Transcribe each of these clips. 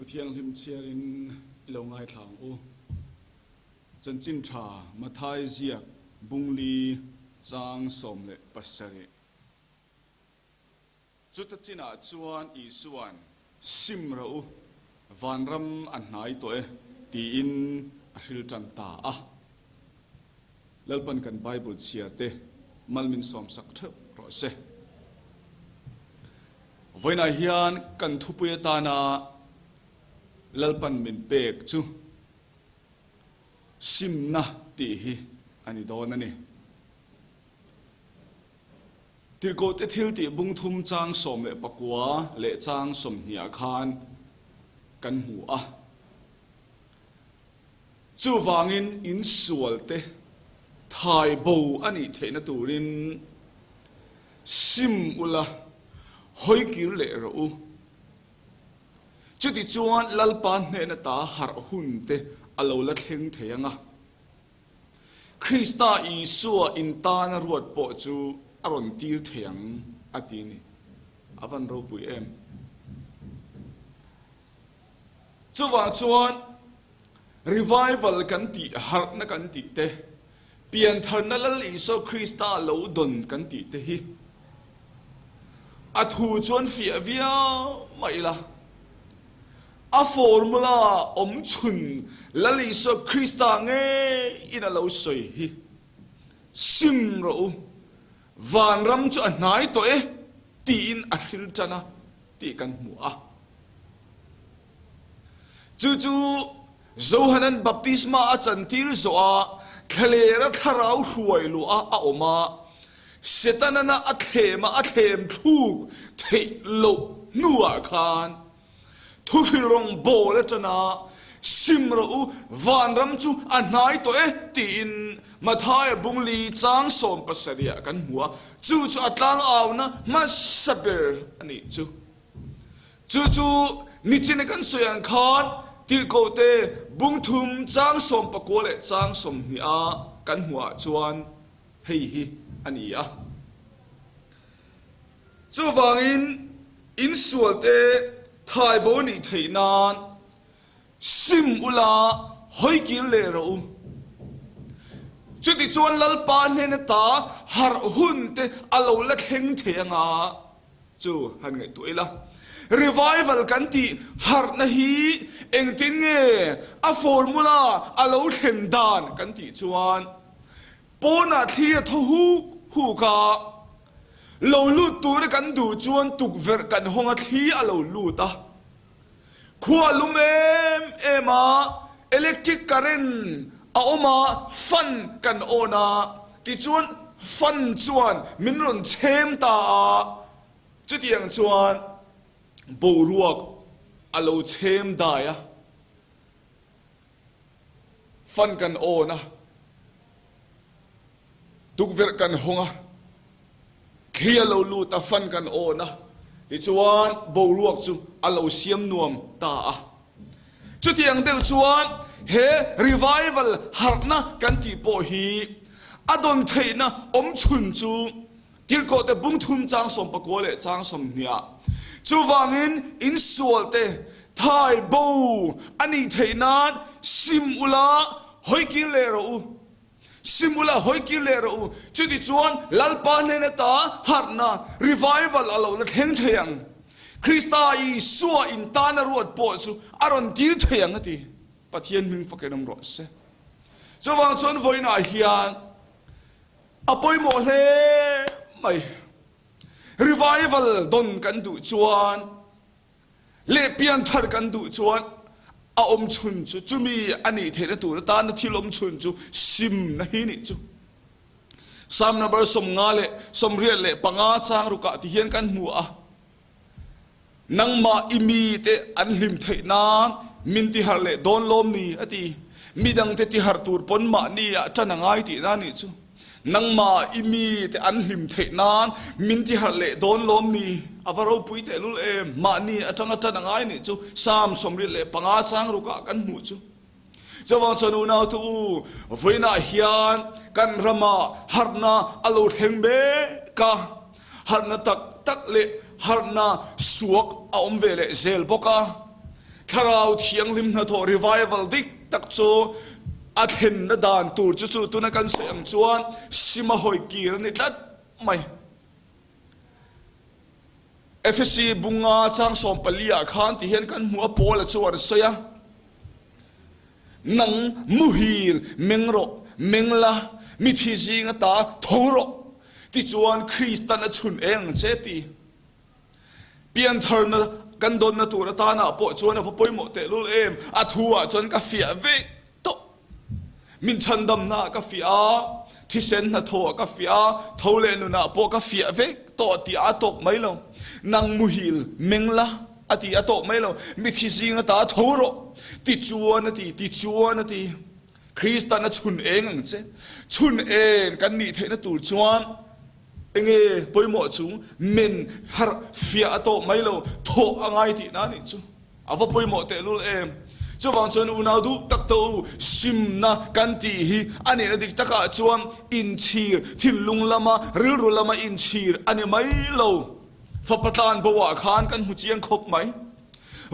Thianghlim chhiarin i lo ngaithla ang u. Chanchin tha Mathai ziak Bungli chang 17. Chuta chinah chuan Isua'n, Sim rawh u, vanram a hnai tawh e, tiin a hril tan ta a. Lalpan kan Bible chhiar te mal min sawmsak theuh rawh se. Vawiinah hian kan thupui atana Lalpan min pek chu simna tih hi a ni dawn a ni. Tirhkohte thiltih bung thum chang 19 leh chang 20 ah khan kan hmu a. Chuvangin insualte thai bo a nih theihna turin sim ula hawikir leh rawh u. Chutichuan Lalpa hnehna ta harh hunte a lo la thleng thei ang a. Krista Isua intana ruat pawh chu a rawn tir thei ang a ti ni. A van ropui em! Chuvang chuan revival kan tih, harhna kan tih te, piantharna Lal Isua Krista lo dawn kan tih te hi a thu chuan fiah viau mah ila, A formula awm chhun Lal Isua Krista ngeiin a lo sawi hi, Sim rawh u, vanram chu a hnai tawh e, tiin a hril tan a tih kan hmu a. Chu chu Johanan baptisma a chantir zawh a, thlalera thlarau hruai luah a a awm a, Setanana a thlem a a thlem thluk theih loh hnuah khan Thuhrilh rawng bawl atana sim rawh u, vanram chu a hnai tawh e tiin Mathaia bungli chang 70 ah kan hmu a, chu chu a tlang auna hmasa ber a nih chu. Chu chu nichina kan sawi ang khan Tirhkohte bung thum chang 19 leh chang 20 a kan hmuh ah chuan hei hi a ni a. Chuvangin, insualte thaibo nih theih nan sim ula hawikir leh rawh u. Chutichuan Lalpa hnen ata harh hun te a lo la thleng thei anga chu han ngaihtuah ila. Revival kan tih harhna hi engtin nge a formula a lo thlen dan kan tih chuan Pawnah thli a thaw huk huk a, lo lut tura kan duh chuan tukverh kan hawng a thli a lo lut a. Khua a lum em em a, electric current a awm a, fan kan on a, tichuan fan chuan min rawn chhem ta a, chutiang chuan boruak a lo chhem dai a. Fan kan awn a, tukverh kan hawng a, thli a lo lut a, fan kan awn a, tichuan boruak chu a lo siam nuam ta a. Chutiang deuh chuan he revival harhna kan tih pawh hi a dawn theihna awm chhun chu Tirhkohte bung thum chang 19 leh chang 20 ah, Chuvangin insualte thai bo a nih theih nan sim ula hawikir leh rawh u. Sim ula hawikir leh rawh u. Chutichuan Lalpa hnen ata harhna, revival, a lo la thleng thei ang. Krista Isua intana ruat pawh chu a rawn tir thei ang a ti. Pathian hming fakin awm rawh se. Chuvang chuan vawiinah hian A pawimawh hle mai. Revival dawn kan duh chuan leh pianthar kan duh chuan a awm chhun chu chumi a nih theihna tur atana thil awm chhun chu simna hi nih chu. Psalm number 85 chang rukah ti hian kan hmu a. Nangmah i mite an hlim theih nan min tiharh leh dawn lawm ni? a ti. Midangte tiharh tur pawn mahni ah ṭan a ngai tihna a nih chu. Nangmah i mite an hlim theih nan min tiharh leh dawn lawm ni? A va ropui tehlul em! Mahni aṭanga ṭan a ngai nih chu Psalm 75 chang rukah kan hmuh chu. Chuvang chuan unau te u, vawiinah hian kan ramah harhna a lo thleng mek a, harhna tak tak leh harhna suak a awm ve leh zel bawk a. Thlarau Thianghlim hnathawh revival dik tak chu a thlenna dan tur chu chu tuna kan sawi ang chuan sima hawi kir a ni tlat mai. Efesi bunga chang 14 ah khan ti hian kan hmu a Paula chuan a sawi a, Nang muhil meng rawh, meng la, mithi zing ata tho rawh, tichuan Kristan a chhun eng ang che ti. Piantharna kan dawnna tur atana pawh chuan a va pawimawh tehlul em, a thu ah chuan ka fiah vek tawh. Min chhandamna ah ka fiah a, thisen hnathawh ah ka fiah a, tho leh nunah pawh ka fiah vek tawh tih a tawk mai lo. Nang muhil meng la a ti a tawk mai lo, mithi zing ata tho rawh tichuan a ti, tichuan a ti. Kristan a chhun eng ang che, chhun eng kan nih theihna tur chuan enge pawimawh chu men harh fiah a tawk mai lo, thawh a ngai tihna a nih chu. A va pawimawh tehlul em! Chuvang chuan unau duh tak tawh u, simna kan tih hi a nihna dik takah chuan inchhir, thinlung lama, rilru lama inchhir a ni mai lo. Fapa tlan bo ah khan kan hmu chiang khawp mai.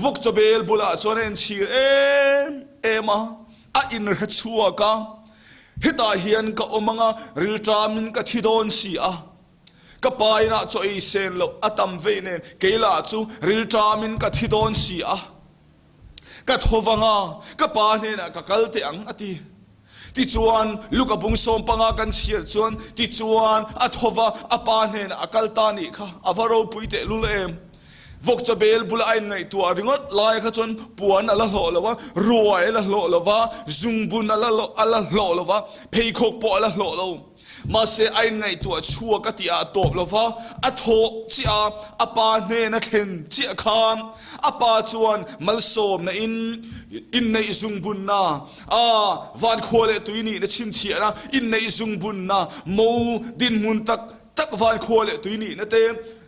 Vawk chawbel bulah chuan a inchhir em em a, a inhre chhuak a, Hetah hian ka awm anga rilṭamin ka thi dawn si a. Ka pa inah chaw ei sen loh a tam vei nen kei lah chu rilṭamin ka thi dawn si a. Ka tho vang a, ka pa hnenah ka kal teh ang a ti. Tichuan, Luka bung 15 kan chhiar chuan tichuan a tho va, a pa hnenah a kal ta nih kha a va ropui tehlul em. Vawkchaw bel bula a inngaihtuah ringawt lai kha chuan puan a la hlawh lo a, ruai a la hlawh lo va, zungbun a la hlawh lo va, pheikhawk pawh a la hlawh lo. Mahse, a inngaihtuah chhuak a tih ah tawp lo va, a thawh chiah a, a pa hnen a thlen chiah khan a pa chuan malsawmna in inneih zungbunna, a van khua leh tui nihna chhinchhiahna, inneih zungbunna, mo dinhmun tak tak van khua leh tui nihna te,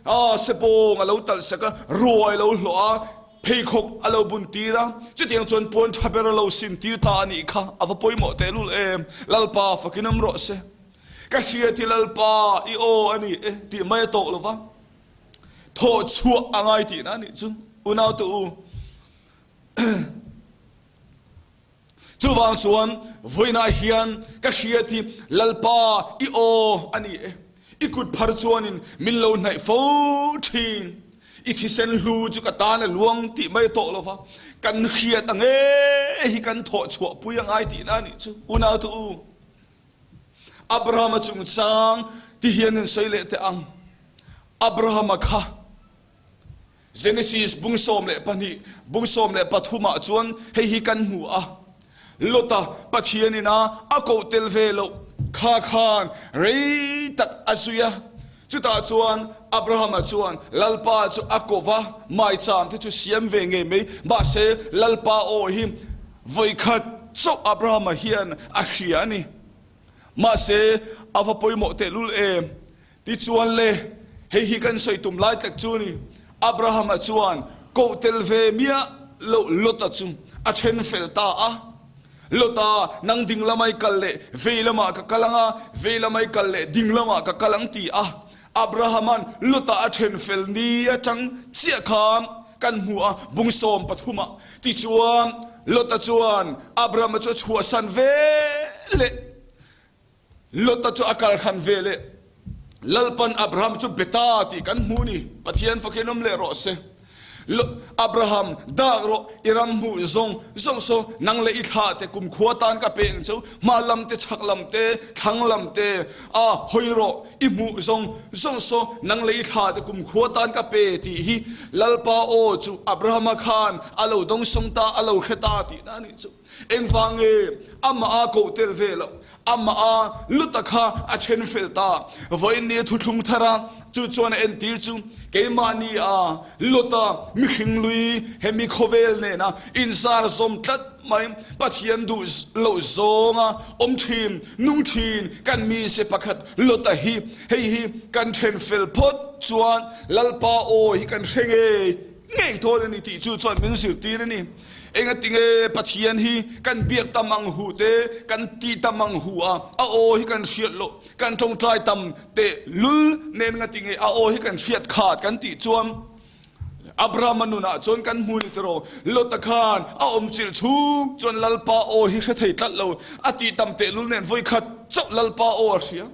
a sepawng a lo talh sak a, ruai a lo hlawh a, Pheikhawk a lo bun tir a, chutiang chuan puan tha ber a lo sin tir ta a nih kha, a va pawimawh tehlul em, Lalpa fakin awm rawh se. Ka hria ti Lalpa i aw a ni e tih mai a tawh lo va, thawh chhuah a ngai tihna a nih chu, unaute u. Chuvang chuan vawiinah hian ka hriat hi Lalpa i aw a ni e. I kut phar chuanin min lo hnaih fo thin. I thisen hlu chu ka tan a luang tih mai tawh lo va, kan hriat ang e hi kan thawh chhuah pui a ngai tihna a nih chu. Unaute u, Abrahama chungchang ti hian in sawi leh teh ang. Abrahama kha. Genesis bung 12, bung 13 ah chuan hei hi kan hmu a, Lota Pathian ina a koh tel ve loh kha khan rei tak a zui a. Chutah chuan Abrahama chuan Lalpa chu a ko va, maicham te chu siam ve ngei mai, mahse Lalpa aw hi vawikhat chauh Abrahama hian a hria a ni. Mahse a va pawimawh tehlul em? Tichuan le, hei hi kan sawi tum lai tlek chu ni, Abrahama chuan koh tel ve miah loh Lota chu a then fel ta a. Lota, nang ding lamah i kal leh vei lamah ka kal ang a, vei lamah i kal leh ding lamah ka kal ang ti a. Abrahama'n Lota a then fel ni atang chiah khan kan hmu a, bung 13 ah. Tichuan, Lota chuan Abrahama chu a chhuahsan ve leh. Lota chu a kal hran ve leh Lalpan Abraham chu be ta tih kan hmu ni. Pathian fakin awm leh rawh se. Abraham, dak rawh, i ram hmuh zawng zawng saw nang leh i thlah te kumkhua tan ka pe ang cheu, hma lam te, chhak lam te, thlang lam te, a hawi rawh, i hmuh zawng zawng saw nang leh i thlah te kumkhua tan ka pe tih hi Lalpa aw chu Abrahama khan a lo dawngsawng ta, a lo hre ta tihna a nih chu. Engvang nge amah a koh tel ve loh? Amah a luta kha a then fel ta. Vawiin ni a thuthlung thar a, chu chuan a entir chu keimahni a luta mihring lui hemi khawvel nena inzar zawm tlat mai, Pathian duh loh zawnga awm thin, nung thin kan mise pakhat luta hi hei hi kan then fel phawt chuan Lalpa aw hi kan hre ngei ngei dawn a ni tih chu chuan min zirtir a ni. Engatinge Pathian hi kan biak tam ang hu te, kan tih tam ang hu a, a aw hi kan hriat loh, kan tawngtai tam teh lul nen ngatinge a aw hi kan hriat khat kan tih chuan. Abrahama nunah chuan kan hmu ni tiraw, Lota khan a awmchilh chhung chuan Lalpa aw hi hre thei tlat lo, a tih tam tehlul nen vawikhat chauh Lalpa aw a hria.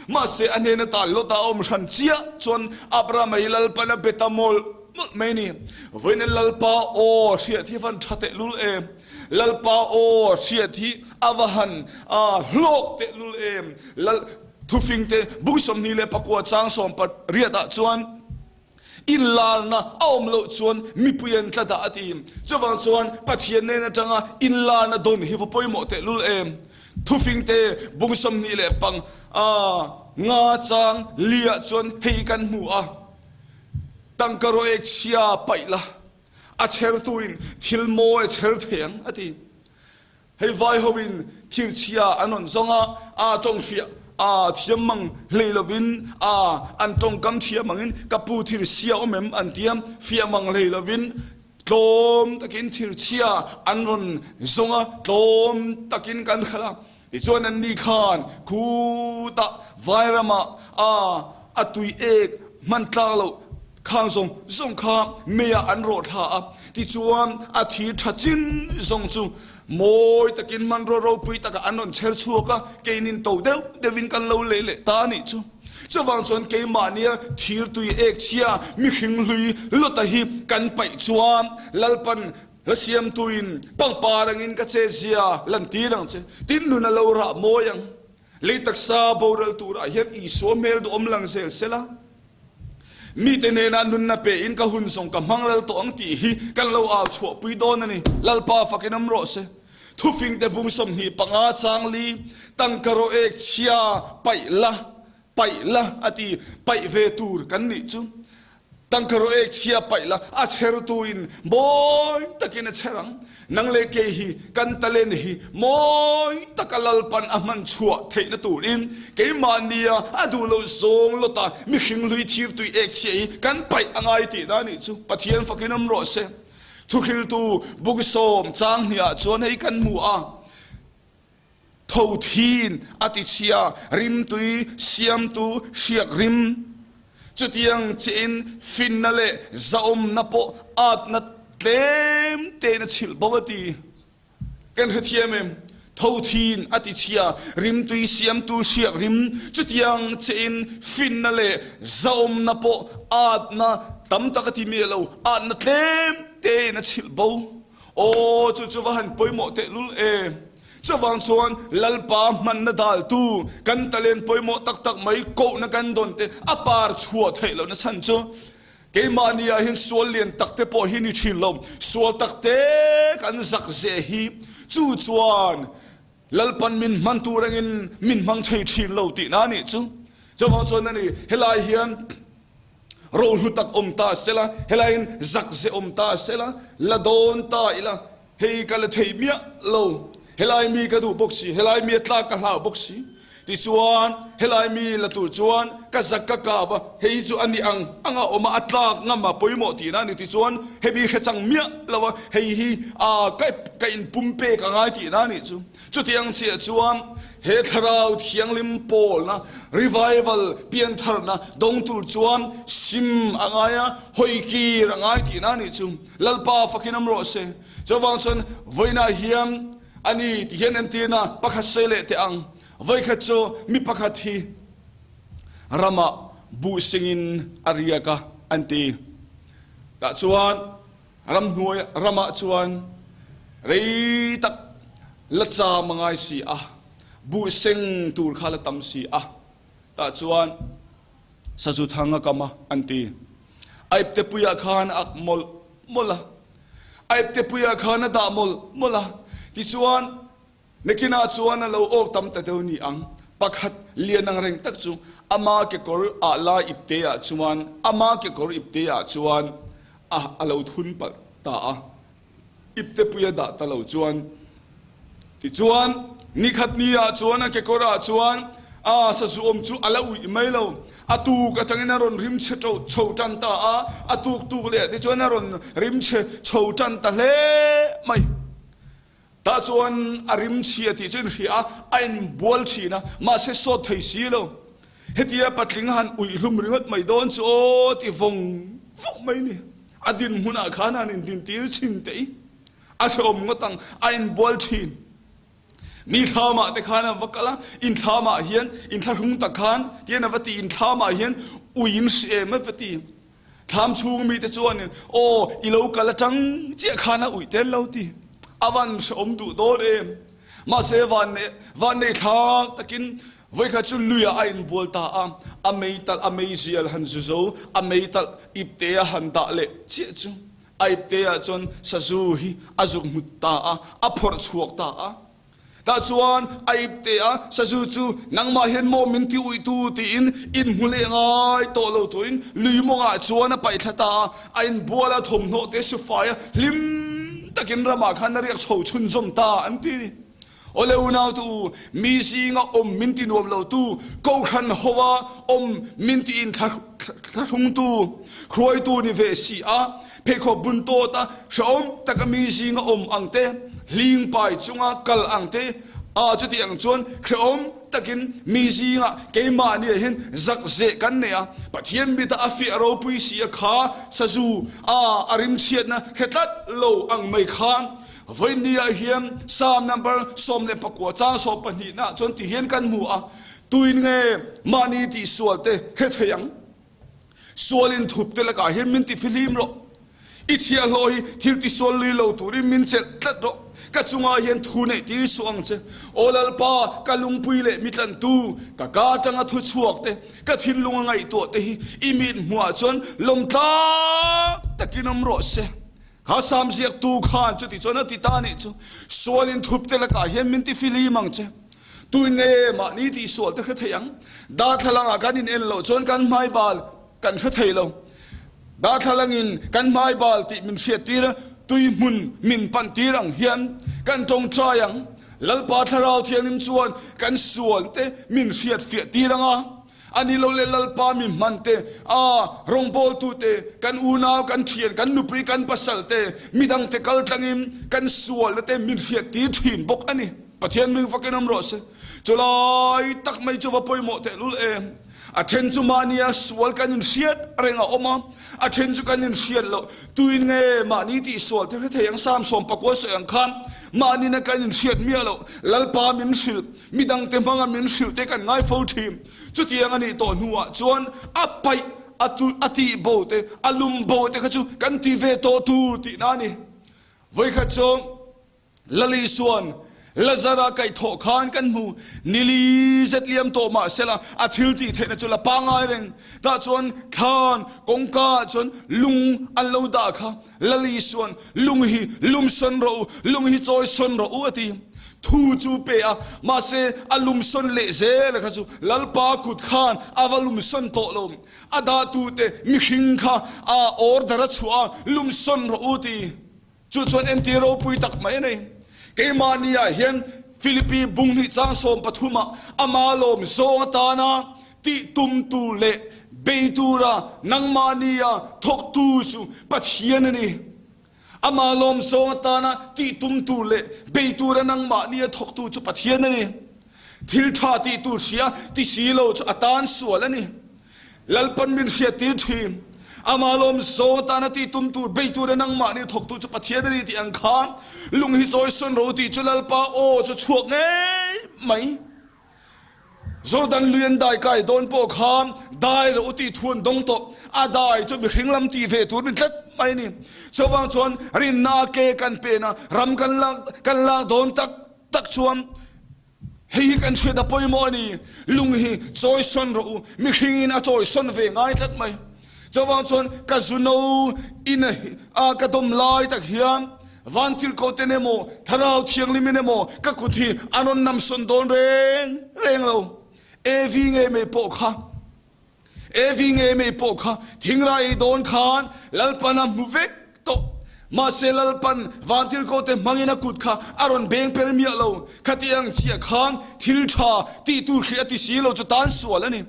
Mahse a hnen ata Lota a awm hran chiah chuan Abrahama hi Lalpan a be ta mawlh mawlh mai a ni. Vawiin Lalpa aw hriat hi a van tha tehlul em? Lalpa aw hriat hi a va han hlawk tehlul em? Lal Thufingte bung 24 chang 18 ah chuan, Inlarna a awm loh chuan mipui an tla dah a ti. Chuvang chuan Pathian nen atanga inlarna dawn hi va pawimawh tehlul em? Thufingte bung 25 chang liah chuan hei kan hmu a, Tangka rawh ek chhia paih la, a chhertuin thil mawi a chher thei ang a ti. Hei vai hoin thirchhia an rawn zawng a, a tawng fiah a thiam mang hlei lovin a an tawngkam thiam angin ka pu thirchhia awm em an tia, fiah mang hlei lovin tlawm takin thirchhia an rawn zawng a, tlawm takin kan khalh a. Tichuan anni khan khutah vairamah a a tui ek hman tlak loh Khang zawng zawng kha meiah an rawh thla a, tichuan a thir tha chin zawng chu mawi takin hmanraw ropui takah an rawn chher chhuak a, keinin to deuh deuhin kan lo leh leh ta a nih chu. Chuvang chuan keimahnia thir tui ek chhia mihring hlui lawta hi kan paih chuan Lalpan hla siamtuin pangpar angin ka che zia lantir ang che, tin nun a lo rah mawi ang. Lei taksa boral turah hian Isua hmel duhawm lang zel sela, mite nena nunna pein ka hun zawng ka hmang lal tawh ang tih hi kan lo au chhuahpui dawn a ni. Lalpa fakin awm rawh se. Thufingte bung 25 chang li, Tangka rawh ek chhia paih la, paih la a ti, paih ve tur kan nih chu. Tangka rawh ek chhia paih la, a chhertuin mawi takin a chher ang. Nang leh kei hi kan talent hi mawi taka Lalpan a hman chhuah theihna turin keimahnia a duh loh zawng lawta mihring hlui thirtui ek chhia hi kan paih a ngai tihna a nih chu. Pathian fakin awm rawh se. Thuhriltu bung sawm chang hniah chuan hei kan hmu a. Tho thin a ti chhia, rimtui siamtu hriak rim. Chutiang chiahin finna leh zahawmna pawh atna tlem tein a chhilh bo a ti. Kan hrethiam em? Tho thin a ti chhia, rimtui siamtu hriak rim. Chutiang chiahin finna leh zahawmna pawh atna tam tak a ti miah lo, atna tlem tein a chhilh bo. Aw, chu chu va han pawimawh tehlul e. Chuvang chuan Lalpa hmanna daltu kan talent pawimawh tak tak mai kohna kan dawn te a par chhuah theih lohna chhan chu keimahni ah hian sual lian tak te pawh hi ni thin lo, sual tak te kan zak zeh hi chu chuan Lalpan min hman tur angin min hmang thei thin lo tihna a nih chu. Chuvang chuan a ni, helai hian Rohlu tak awm ta sela, helaiin zak ze awm ta sela, la dawn ta ila, hei ka la thei miah lo, helai mi ka duh bawk si, helai mi a tlak ka hlau bawk si. Tichuan, helai mi la tur chuan ka zak ka kap a, hei hi chu a ni ang ang a awm a, a tlak ngam a pawimawh tihna a ni. Tichuan, hemi hre chang miah lo a, hei hi ka ka inpumpek a ngai tihna a nih chu. Chutiang chiah chuan he Thlarau Thianghlim pawlna, revival, piantharna dawng tur chuan sim a ngai a, hawi kir a ngai tihna a nih chu. Lalpa fakin awm rawh se. Chuvang chuan vawiinah hian a ni ti hian entirna pakhat sawi leh teh ang. Vawikhat chu mi pakhat hi ramah buh singin a riak a an ti. Tah chuan Ramhnuai ramah chuan rei tak la cham a ngai si a, buh seng tur kha la tam si a, tah chuan sazu thang a kam a an ti. A iptepuiah khan a ak mawlh mawlh a, a iptepuiah khan a dah mawlh mawlh a, tichuan Nakinah chuan a lo awk tam ta deuh ni ang. Pakhat lian ang reng tak chu ama kekawr ah la ipte ah chuan ama kekawr ipte ah chuan a a lo thun palh ta a. Ipte pui a dah ta lo chuan tichuan nikhat ni ah chuan a kekawr ah chuan a sazu awm chu a la uih mai lo. A tuk atangin a rawn rim chhe chho tan ta a, a tuk tuk leh tichuan a rawn rim chhe chho tan ta hle mai. Tah chuan a rim chhia tih chu inhria a, a inbual thin a, mahse sawt thei si lo. Hetia patling han uih hlum ringawt mai dawn chu aw ti vawng vawng mai ni. A dinhmunah khan han indintir chhin teh i, a hrehawm ngawt ang, a inbual thin. Mi thlamah te khan a va kal a, inthlamah hian, inthlahrung tak khan tian a va ti, inthlamah hian ui in hri em a va ti. Thlam chhung mite chuanin, Aw, i lo kal atang chiah khan a uih tel lo ti. A van hrehawm duh dawn em? Mahse, vannei thlak takin vawikhat chu luiah a inbual ta a, a meitalh, a meizial han zu zo, a meitalh ipte a han dah leh chiah chu a ipteah chuan sazu hi a zuk hmut ta a, a phawrh chhuak ta a. Tah chuan a ipte a, sazu chu nangmah hian maw min ti uittu tiin inhmu leh ngai tawh lo turin lui mawngah chuan a paih thla ta a, a inbual a, thawmhnaw te su fai a, hlim takin ramah khan a riak chho chhunzawm ta an ti ni. Awle unautu u, mi zinga awm min ti nuam lotu, Kohhran hova awm min ti inthlahrungtu, hruaitu ni ve si a, Pheikhawk bun tawt a, hrehawm taka mi zinga awm ang te, hling pai chunga kal ang te, a chuti ang chuan hrehawm takin mi zinga keimahniah hian zak zeh kan nei a, Pathian mita a fiah ropui si a kha sazu a a rimchhiatna hre tlat lo ang mai khan vawinia hian Psalm number 14 chang 12 nah chuan ti hian kan hmu a, Tuin nge mahni tihsual te hre thei ang? Sual in thup te lakah hian min ti fihlim rawh. I chhiahhlawh hi thil ti sual lui lo turin min chelh tlat rawh. Ka chungah hian thu neih tir suh ang che. Aw Lalpa, ka lungpui leh mi tlantu, ka ka atanga thu chhuak te, ka thinlung a ngaihtuah te hi i mit hmuhah chuan lawmtlak takin awm rawh se. Kha Sam ziaktu khan chuti chuan a ti ta nih chu, Sual in thup te lakah hian min ti fihlim ang che. Tuin nge mahni tih sual te hre thei ang? Darthlalang ah kan in en loh chuan kan hmai bal kan hre thei lo. Darthlalang in kan hmai bal tih min hriat tir a, tui hmun min pan tir ang hian kan tawngtai ang. Lalpa Thlarau Thianghlim chuan kan sual te min hriat fiah tir ang a. A ni lo le Lalpa mi hman te, a rawngbawltu te, kan unau, kan thian, kan nupui, kan pasal te, midang te kal tlangin kan sualna te min hriat tir thin bawk a ni. Pathian hming fakin awm rawh se. Chulai tak mai chu va pawimawh tehlul em. A then chu mahnia sual kan inhriat reng a awm a, a then chu kan inhriat loh. Tuin nge mahni tih sual te hre thei ang Sam 19 sawi ang khan mahnina kan inhriat miah loh Lalpa min hrilh Midangte hmanga min hrilh te kan ngai fo thin. Chutiang a nih tawh hnuah chuan a paih, a tu, a tih bo te, a lum bo te kha chu kan ti ve tawh tur tihna a ni. Vawikhat chu Lali chuan Lazara kaihthawh khan kan hmu. Nili zet liam tawh mah sela a thil tih theihna chu la pangngai reng. Tah chuan thlan kawngka ah chuan lung an lo dah kha. Lali chuan, Lung hi lum sawn rawh u, lung hi chawi sawn rawh u, a ti. Thu chu pe a, mahse a lum sawn leh zel a kha chu Lalpa kut khan a va lum sawn tawh lo. A dahtute mihring kha a order a chhuah a, lum sawn rawh u, ti. Chu chuan entir ropui tak mai a nei. Keimahniah hian Philippi bung hnih chang 13 ah ama lawm zawng atana Tih tumtu leh bei tura nangmahnia thawktu chu Pathian a ni. Amah lawmzawng atana tih tumtu leh bei tura nangmahnia thawktu chu Pathian a ni. Thil tha tih tur hria ti si lo chu a tan sual a ni. Lalpan min hriattir thin. Amah lawmzawng atana tih tum tur, bei tura nangmahnia thawktu chu Pathian a ni tih ang khan lung hi chawi sawn ro tih chu Lalpa aw chu chhuak ngei mai. Jordan lui an dai kai dawn pawh khan dai loh u tih thu an dawng tawh. A dai chu mihring lam tih ve tur min tlat mai a ni. Chuvang chuan rinna a ke kan pen a, ram kan lak kan lak dawn tak tak chuan hei hi kan hriat a pawimawh a ni. Lung hi chawi sawn rawh u, mihringin a chawi sawn ve ngai tlat mai. Chuvang chuan ka zuno in a ka dawm lai tak hian Vantirhkoh ten emaw, Thlarau Thianghlim in emaw ka kut hi an rawn nam sawn dawn reng reng lo. Evi ngei mai pawh kha, Evi ngei mai pawh kha thingra ei dawn khan Lalpan a hmu vek tawh. Mahse Lalpan Vantirhkoh te hmangin a kut kha a rawn beng per miah lo. Khati ang chiah khan thil tha tih tur hrih a ti si lo chu tan sual a ni.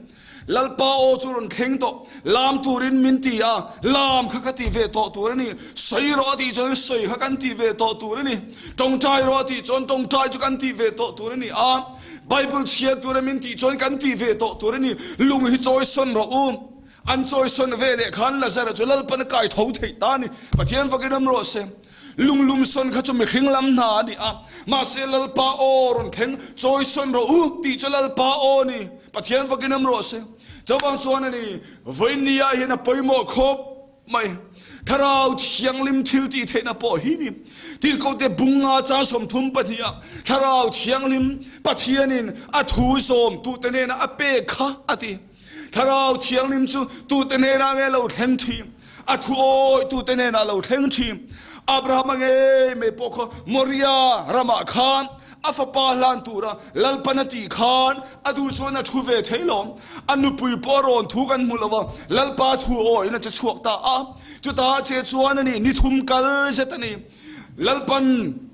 Lalpa aw chu rawn thleng tawh, lam turin min ti a, lam kha ka ti ve tawh tur a ni. Sawi rawh a tih chuan sawi kha kan ti ve tawh tur a ni. Tawngtai rawh a tih chuan tawngtai chu kan ti ve tawh tur a ni a. Bible chhiar tura min tih chuan kan ti ve tawh tur a ni. Lung hi chawi sawn rawh u. An chawisawn ve leh khan Lazara chu Lalpan a kai tho theih ta a ni. Pathian fakin awm rawh se. Lunglum sawn kha chu mihring lam hna a ni a, mahse Lalpa aw rawn thleng, chawisawn rawh u tih chu Lalpa aw a ni. Pathian fakin awm rawh se. Chuvang chuan a ni, vawinia hian a pawimawh khawp mai. Thlarau Thianghlim thil tih theihna pawh hi ni. Tirhkohte bunga chang 32 ah Thlarau Thianghlim Pathianin a thu zawm tute hnenah a pek kha a ti. Thlarau Thianghlim chu tute hnenah nge lo thleng thin? A thu awih tute hnenah lo thleng thin. Abrahama ngei mai pawh kha Moria ramah khan a fapa hlan tura Lalpan a tih khan a duh chuan a thu ve thei lo. A nupui pawh a rawn thu kan hmu lo va, Lalpa thu awiin a che chhuak ta a. Chutah che chuan a ni, ni thum kal zet a ni. Lalpan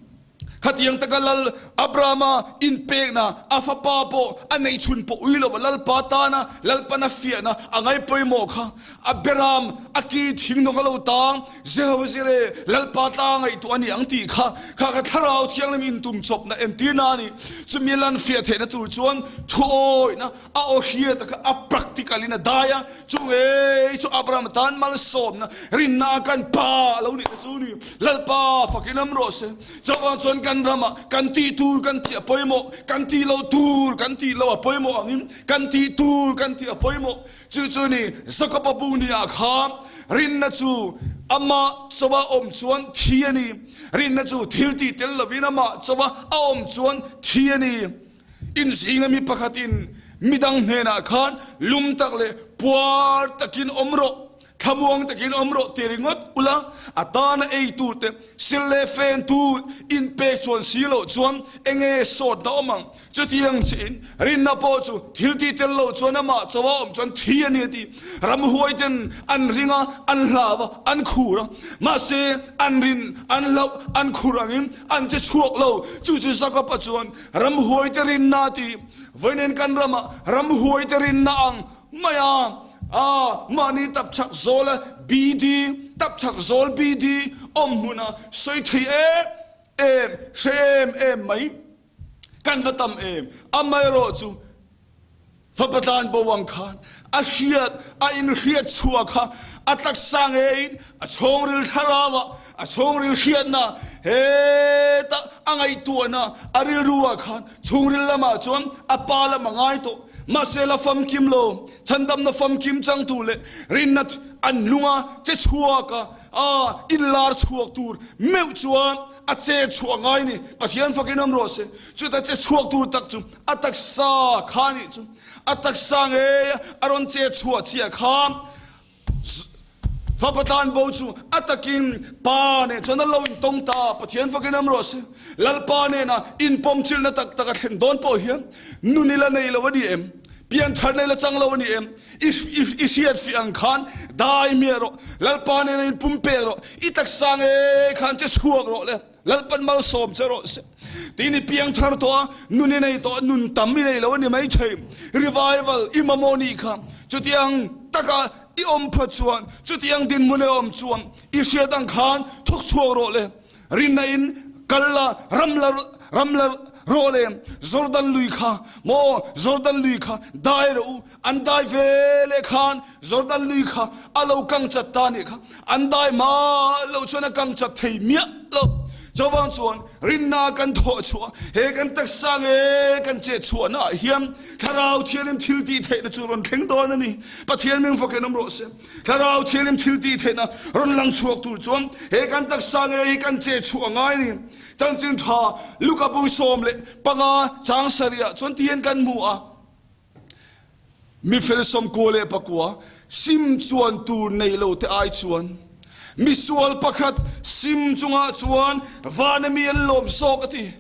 Khatiang taka Lal Abrahama inpekna, a fapa pawh a neih chhun pawh ui lo va, Lalpa tana Lalpan a fiahna a ngai pawimawh kha a beram a ki thing nawk a lo tang, Jehova Jireh, Lalpa tla ngaihtuah a ni ang tih kha, kha kha Thlarau Thianghlim intum chawpna entirna a ni. Chumi a lan fiah theihna tur chuan thuawihna a aw hriata kha a practical in a dai a, chu ngei chu Abraham tan malsawmna rinna kan pa a lo nih te chu ni. Lalpa fakin awm rawh se. Chuvang chuan kan ramah kan tih tur kan tih a pawimawh, kan tih loh tur kan tih loh a pawimawh angin kan tih tur kan tih a pawimawh. Chu chu ni Jakob-a bu ni ah khan rinna chu amah chauha awm chuan thi a ni. Rinna chu thil tih tel lovin amah chauha a awm chuan thi a ni. Inzinga mi pakhatin midang hnenah khan lum tak leh puar takin awm rawh, thlamuang takin awm rawh ti ringawt ula, a tana ei tur te, sil leh fen tur inpek chuan si loh chuan enge sawtna awm ang? Chutiang chiin rinna pawh chu thil tih tel loh chuan amah chauha awm chuan thi a ni a ti. Ramhuai ten an ring a, an hlau a, an khur a, mahse an rin, an hlauh, an khur angin an che chhuak lo. Chu chu Jakob-a chuan Ramhuaite rinna ti vawiin kan ramah ramhuaite rinna ang mai a, a mahni tapchhak zawl a BD, tapchhak zawl BD awm hmuna sawi thei em em, hre em em mai kan va tam em. Amaherawhchu Fapa tlan bo ang khan a hriat, a inhriat chhuah kha a taksa ngeiin a chhungril thlarauah, a chhungril hriatna, heta a ngaihtuahna, a rilruah khan chhungril lamah chuan a pa lam a ngai tawh. Mahse la famkim lo, chhandamna famkim changtu leh rinna an lunga che chhuaka a inlar chhuak tur meuh chuan a che chhuah ngai ni. Pathian fakin awm rawh se. Chuta che chhuak tur tak chu A taksa kha nih chu a taksa ngei a rawn che chhuah chiah kha fapa tlan bo chu a takin pa nen chuan a lo intawng ta. Pathian fakin awm rawh se. Lalpa nena inpawm chilhna tak tak a thlen dawn pawh hian nun i la nei lo a ni em? Pianthar nei la chang lo a ni em? I hriat fih ang khan dai hmiah rawh. Lalpa nena inpumpek rawh. I taksa ngei khan che chhuak rawh le. Lalpan malsawm che rawh se. Tin i piang thar tawh a, nun i nei tawh a, nun tam i nei lo a ni maithei. Revival i mamawh nih kha. Chutiang taka i awm phat chuan, chutiang dinhmun i awm chuan i hriat ang khan thawk chhuak rawh le. Rinna in kal la, ram la, ram la rawh le. Jordan lui kha maw, Jordan lui kha dai rawh u. An dai ve leh khan Jordan lui kha a lo kang chat ta nih kha. An dai hma lo chuan a kang chat thei miah lo. Chuvang chuan rinna kan thawh chhuah, he kan taksa nge kan chet chhuahna ah hian Thlarau Thianghlim thil tih theihna chu rawn thleng dawn a ni. Pathian ming fakin awm rawh se. Thlarau Thianghlim thil tih theihna rawn lang chhuak tur chuan he kan taksa nge hi kan chet chhuah a ngai a ni. Chanchin tha Luka bu 15 chang sarih ah chuan tihian kan hmu a. Mifel 99 sim chuan tur nei lo te ai chuan misual pakhat sim chungah chuan vana mi an lawm zawk a ti.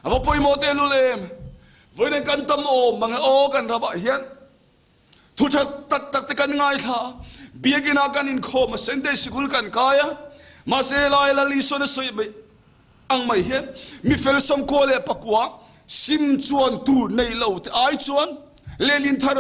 A va pawimawh tehlul em? Vawiin kan tam awm mange aw kan ramah hian thu tha tak tak te kan ngaithla a, biakinn ah kan inkhawm a, Sunday sikul kan kai a, mahse helai Lal Isuan a sawi mai Ang mai hian mi fel 99 sim chuan tur nei lo te ai chuan Lenin thar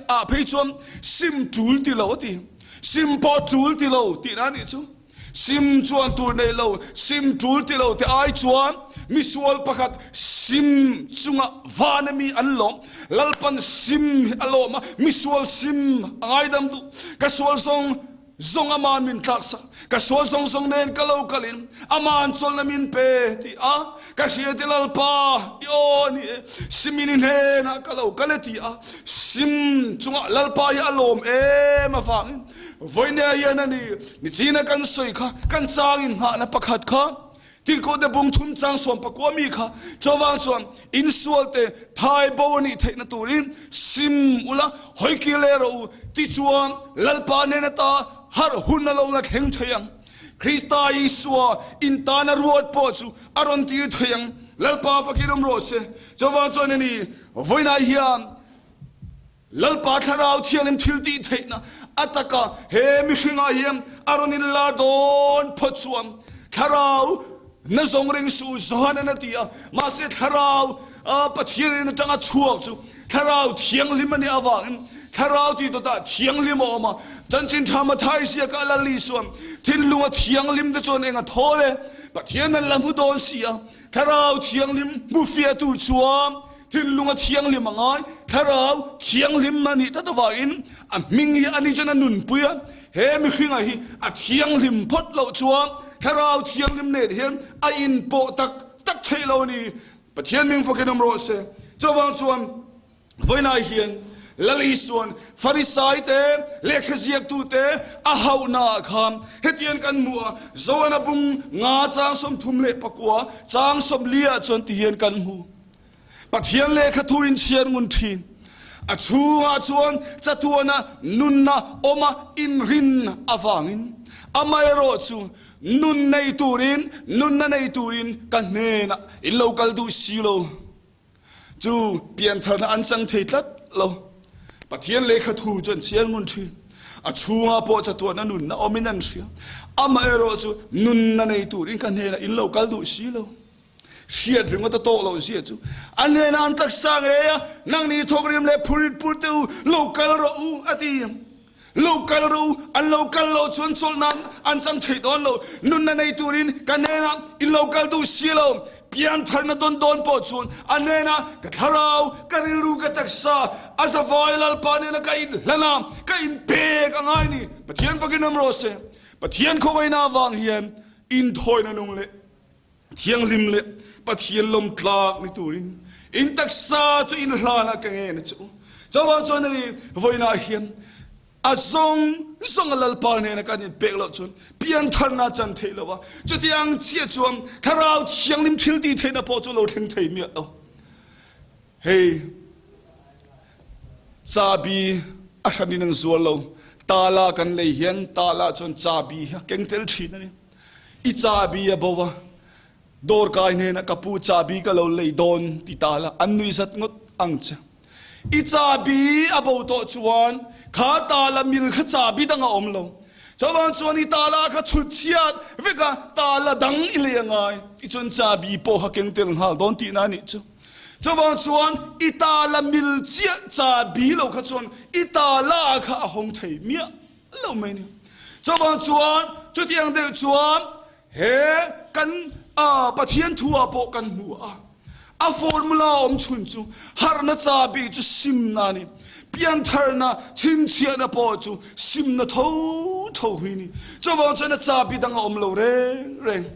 ah phei chuan sim tul ti lo a ti. Sim pawh tul ti lo tihna a nih chu. Sim chuan tur nei lo, sim tul ti lo te ai chuan misual pakhat. Sim chungah van a mi an lawm. Lalpan sim hi a lawm a, misual sim a ngaidam duh. Ka sual zawng zawng aman min tlaksak, ka sual zawng zawng nen ka lo kalin aman chawlhna min pe ti a, ka hria ti Lalpa i aw a ni e, simin i hnenah ka lo kal e ti a, sim chungah Lalpa hi a lawm em avangin vawinia hian a ni, nichina kan sawi kha kan changin nghahna pakhat kha Tirhkohte bung thum chang 14 mi kha chuvang chuan insualte thai bo a nih theihna turin sim ula, hawikir leh rawh u, tichuan Lalpa nen ata harh hun a lo la thleng thei ang. Krista Isua intana ruat pawh chu a rawn tir thei ang. Lalpa fakin awm rawh se. Chuvang chuan a ni, vawiinah hian Lalpa Thlarau Thianghlim thil tih theihna a taka he mihringah hian a rawn inlar dawn phawt chuan Thlarau na zawng ring suh Johanan a ti a, mahse Thlarau Pathian in atanga chhuak chu Thlarau Thianghlim a nih avangin Thlarau tih dawtah Thianghlim a awm a, Chanchin Tha Mathai ziakah Lal Isuan thinlunga Thianghlim te chuan eng a thawl e, Pathian an la hmu dawn si a, Thlarau Thianghlim hmufiah tur chuan Thinlung a thianghlim a ngai, Thlarau thianghlim a nih tlat avangin a hming hi a ni chuan a nunpui a, he mihringa hi a thianghlim phawt loh chuan Thlarau thianghlim nen hian a inpawh tak tak theih lo a ni. Pathian hming fakin awm rawh se. Chuvang chuan vawiinah hian Lal Isua'n Farisai te, lehkha ziaktu te a hauhna ah khan hetiang kan hmu a, Joana bung nga chang 34 chang 40 ah chuan tihian kan hmu. Pathian lehkha thu in chhiar ngun thin. A chhungah chuan chatuana nunna awma inrin avangin amaherawh chu nun nei turin nunna nei turin ka hnenah in lo kal duh si lo. Chu piantharna an chang thei tlat lo. Pathian lehkha thu chu an chhiar ngun thin. A chhungah pawh chatuana nunna awmin an hria. Amaherawh chu nunna nei turin ka hnenah in lo kal duh si lo. Hriat ringawt a tawh loh zia chu a hnenah an taksa ngei a, nangni thawkrim leh phurit pur te u, lo kal rawh u, a ti. Lo kal rawh u, an lo kal loh chuan chawlh nan an chang thei dawn lo. Nunna nei turin ka hnenah in lo kal duh si lo. Piantharna dawn dawn pawh chuan a hnenah ka thlarau, ka rilru, ka taksa a zavai Lalpa nena ka inhlan a, ka inpek a ngai ni. Pathian fakin awm rawh se. Pathian khawngaihna avang hian inthawina nung leh Thianghlim leh Pathian lawmtlak ni turin in taksa chu in hlanah ka ngen a che u. Chuvang chuan ani vawiinah hian a zawng zawng a Lalpa hnena kan inpek loh chuan piantharna chan theih lo a, chutiang chiah chuan Thlarau Thianghlim thil tih theihna pawh chu lo thleng thei miah lo. Hei chabi a hran in an zuar lo. Tala kan lei hian tala chuan chabi hi a keng tel thin a ni. I chabi a bo a, dawrkai hnenah ka pu chabi ka lo lei dawn ti ta la, an nui zat ngawt ang che. I chabi a bo tawh chuan kha tala mil kha chabi dang a awm lo. Chuvang chuan i tala kha chhut chhiat vek a, tala dang i lei a ngai. Tichuan chabi pawh kha keng tel nghal dawn tihna a nih chu. Chuvang chuan i tala mil chiah chabi lo kha chuan i tala kha a hawng thei miah lo mai ni. Chuvang chuan chutiang deuh chuan he kan Pathian thu ah pawh kan hmu a, a formula awm chhun chu harhna chabi chu simna a ni. Piantharna chhinchhiahna pawh chu simna tho tho hi ni. Chuvang chuan a chabi dang a awm lo reng reng.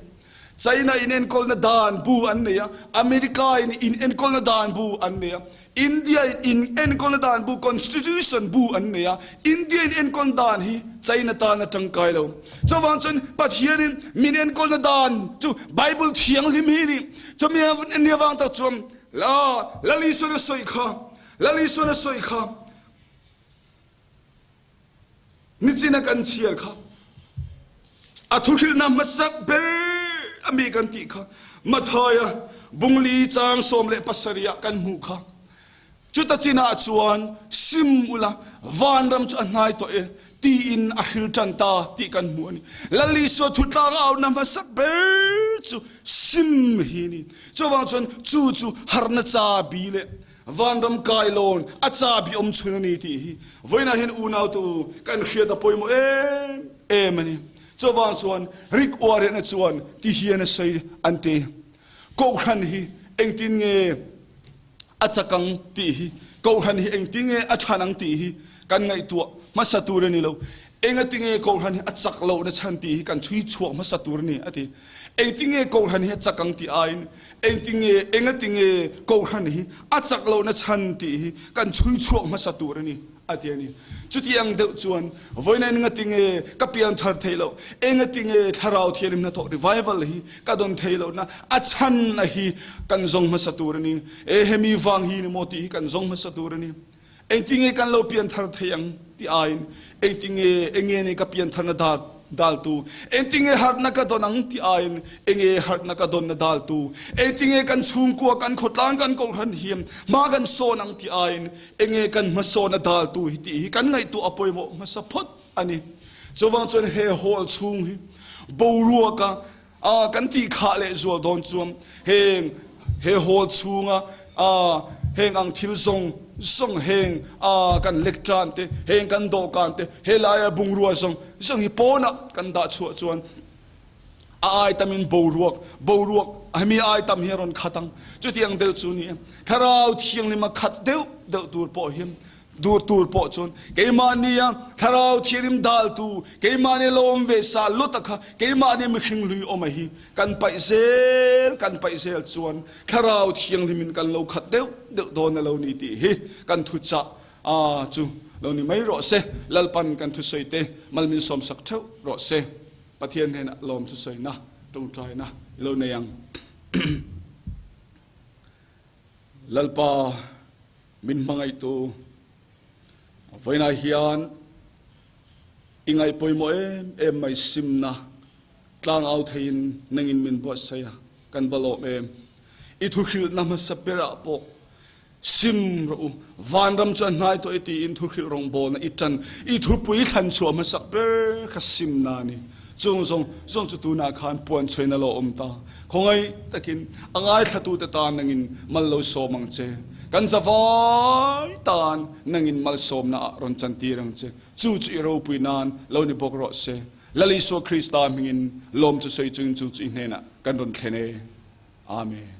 China in enkawlna dan bu an nei a, America in in enkawlna dan bu an nei a, India in in enkawlna dan bu, Constitution bu an nei a, India in enkawl dan hi China tan a tangkai lo. Chuvang chuan Pathian in min enkawlna dan chu Bible thianghlim hi ni. Chumi nia vang tak chuan la Lal Isuan a sawi kha, Lal Isuan a sawi kha, Nichina kan chhiar kha a thuhrilhna hmasak ber a mi kan tih kha Mathaia bungli chang 17 ah kan hmuh kha. Chuta chinah chuan sim ula vanram chu a hnai tawh e tiin a hril tan ta tih kan hmu a ni. Lal Isua thutlang auna hmasak ber chu sim hi ni. Chuvang chuan chu chu harna chabi leh Vanram kailawn a chabi awm chhun a ni tih hi vawiinah hian unautu kan hriat a pawimawh em em a ni. Chuvang chuan Rik Uarehna chuan ti hian a sawi an ti. Kohhran hi engtin nge a chak ang tih hi, Kohhran hi engtin nge a chhan ang tih hi kan ngaihtuah hmasa tur a ni lo. Engatinge Kohhran hi a chak lohna chhan tih hi kan chhui chhuak hmasa tur a ni, a ti. Engtinge Kohhran hi a chak ang tih aiin engtinge, engatinge Kohhran hi a chak lohna chhan tih hi kan chhui chhuak hmasa tur a ni, a ti a ni. Chuti ang deuh chuan vawiin engatinge ka pian thar theih loh, engatinge Thlarau Thianghlim hnathawh revival hi ka dawn theih lohna a chhan a hi kan zawng hmasa tur a ni. E hemi vang hi ni maw tih hi kan zawng hmasa tur a ni. Engtinge kan lo pianthar thei ang ti aiin engtinge enge ni ka piantharna dal daltu, engtinge harhna ka dawn ang ti aiin enge harhna ka dawnna daltu, engtinge kan chhungkua kan khawtlang kan kohhran hiam hma kan sawn ang ti aiin enge kan hmasawna daltu hi tih hi kan ngaihtuah a pawimawh hmasa phawt a ni. Chuvang chuan he hall chhung hi boruaka A kan tih khah leh zual dawn chuan heng he hall chhunga a heng ang thil zawng zawng heng a kan lek tan te, heng kan dawhkan te, helaia bungrua zawng zawng hi pawnah kan dah chhuah chuan a ai tamin boruak boruak hemi ai tam hi a rawn khat ang. Chutiang deuh chu ni e. Thlarau Thianghlim a khat deuh deuh tur pawh hian Dur tur pawh chuan keimahnia Thlarau Thianghlim daltu, keimahnia lo awm ve sa Lota kha keimahnia mihring hlui awm a hi kan paih zel kan paih zel chuan Thlarau Thianghlimin kan lo khat deuh deuh dawn a lo ni tih hi kan thuchah a chu lo ni mai rawh se. Lalpan kan thusawi te mal min sawmsak theuh rawh se. Pathian hnenah lawm thusawina tawngtaina i lo nei ang. Lalpa min hmangaihtu vawiinah hian i ngaih pawimawh em em mai simna tlangau theiin nangin min buatsaih a, kan va lawm em. I thuhrilhna hmasa berah pawh sim rawh u, vanram chu a hnai tawh e tiin thuhrilh rawngbawlna i tan, i thupui thlan chhuah hmasak ber kha simna a ni. Chung zawng zawng chu tunah khan puan chhuain a lo awm ta. Khawngaih takin a ngaithlatute tan nangin mal lo sawm ang che. Kan zavai tan nangin malsawmna ah rawn chantir ang che. Chu chu i ropui nan lo ni bawk rawh se. Lal Isua Krista hmingin lawm chu sawi chungin chu chu i hnenah kan rawn thlen e. Amen.